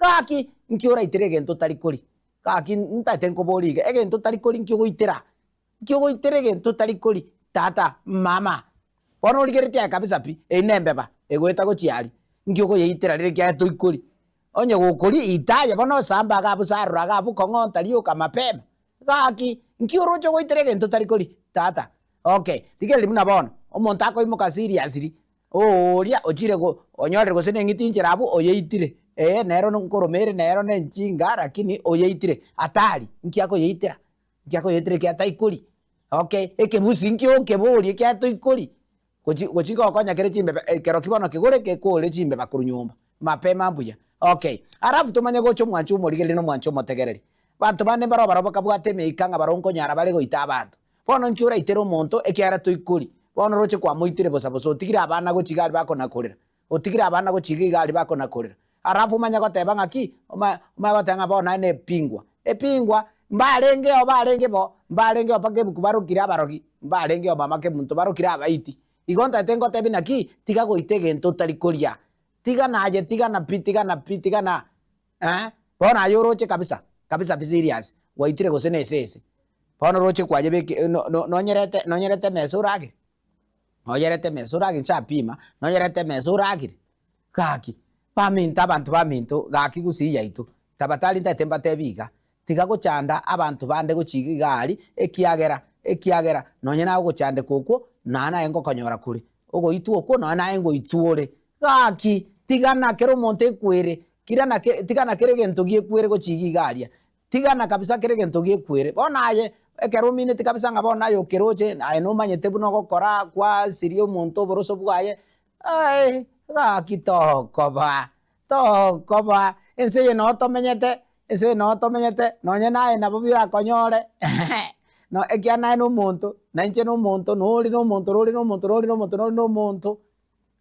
Gaki, nki oraitere egento otari koria? Gaki ntaete nkoborie iga, egento otari koria nki ogoitera? Nki ogoitera egento otari koria? Tata, mama, bono origeretie aye kabisa pi, eyio nembeba egoeta gochia aria, nki okoyeitera rire ekiagera toikori? Onye gokoria ita aye bono osamba iga abwo sarora iga abwo kong'onta rioka mapema. Gaki, nki oroche ogoitera egento otari koria? Tata, okay, rigereria buna bono, omonto akoimoka seriously, Ooria ochire go onyorire gose neng'iti inchera abwo oyeitire, ee nero nkoroma ere nero nenchinga lakini oyeitire, atari, nki akoyeitera? Nki akoyeitera ekiagera taikori? Okay, ekebusi nki okeboria ekiagera toikori? Gochi gochi gokonya kere chimbeba ekero ki bono kegore gekore chimbeba korwa nyomba, mapema mbuya. Okay, alafu tomanye gocha omwancho omorigereria na omwancho omotegereri. Abanto bande mbaro barobwo bakabwate emeika ng'a barobwo nkonyara bare goita abanto. Bono nki oraitere omonto, ekiagera toikori? Bono oroche kwamoitire bosa bosa, otigire abana gochia iga aria bakonakorera, otigire abana gochia iga iga aria bakonakorera. Alafu omanye goteba ng'aki? Oma omanye goteba ng'a bono aye nepingwa. Epingwa, mbarengeo barenge bo, mbarengeo mpaka ebuku barokire abarogi, mbarengeo mama kemunto barokire abaiti. Igo ntagete ngotebi naki, tiga goita egento otari koria. Tigana aye tigana pi tigana pi tigana eh, bono aye oroche kabisa, kabisa pi serious, gwaitire gose na esese. Bono oroche kwayebeke no no nonyerete nonyerete emesa oragere, nonyerete emesa oragere nchapima, nonyerete emesa oragere, gaki baminto abanto baminto gaki gusii yaito, tabatari ntagete mbatebi iga, tiga gochanda abanto bande gochia iga iga aria, ekiagera ekiagera nonye naye ogochandeka okwo, naye naye ngokonyora kore, ogoitwa okwo nonye naye ngoitwa ore, gaki tigana kera omonto ekwere, kirana ke tigana kera egento giaekwere gochia iga iga aria. Tigana kabisa kera egento gekwere. Bono aye, ekero omineti kabisa ng'a bono aye okeroche, aye nomanyete buna ogokora kwasiria omonto oboroso bwaye, aye gaki tokoba, tokoba, ense eye noo tomenyete, ense eye noo tomenyete, nonye naye nabo birakonyore no ekiagera naye na omonto, na inche na omonto, na ore na omonto, na ore na omonto, na ore na omonto, na ore na omonto.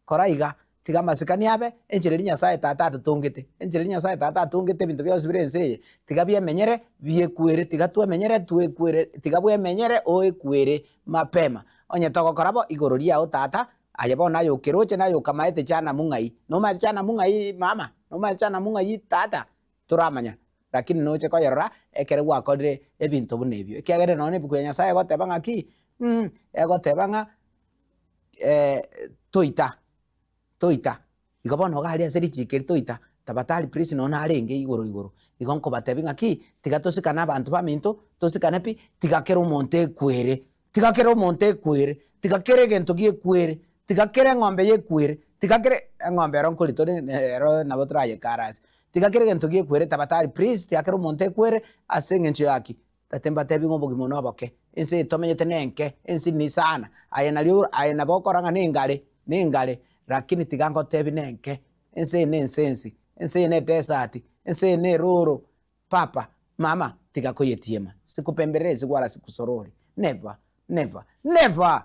Kora iga, tiga amasikani abe enchera eria Nyasae Tata atotongete, enchera eria Nyasae Tata atongete ebinto bionsi bire ense eye, tiga biemenyere biekwere, tiga twemenyere twekwere, tiga bwemenyere oekwere mapema. Onye togokora bo, igoro riao Tata, aye bono aye okeroche naye okamaete chanamu ng'ai, nomaete chanamu ng'ai mama, nomaete chanamu ng'ai tata, toramanya, lakini noche koyerora ekere gwakorire ebinto buna ebio. Ekiagera nonya na ebuku ya Nyasae egoteba ng'aki, egoteba ng'a. toita, toita, igo bono iga aria ase richiko eri toita, tabatari please nonya narenge igoro igoro, igo nkobatebia ng'aki, tiga tosikane abanto baminto, tosikane pi, tiga kera omonto ekwere, tiga kera omonto ekwere, tiga kera egento giaekwere, tiga kera eng'ombe yekwere, tiga kera eng'ombe ero nkori tore ero nabo torayekare ase, tiga kera egento giaekwere tabatari please, tiga kera omonto ekwere ase eng'encho yaki. Tata mbatebi ng'a obogima obo noboke, ense eye tomenyete nenke, ense ni sana, aye nario aye nabo okora ng'a nengare, nengare, lakini tiga ngotebi nenke, ense eye nense ensi, ense eye ne desert, ense eye ne eroro, papa, mama, tiga koyetiema, sikupembereresi wala sikusorori, never, never, never!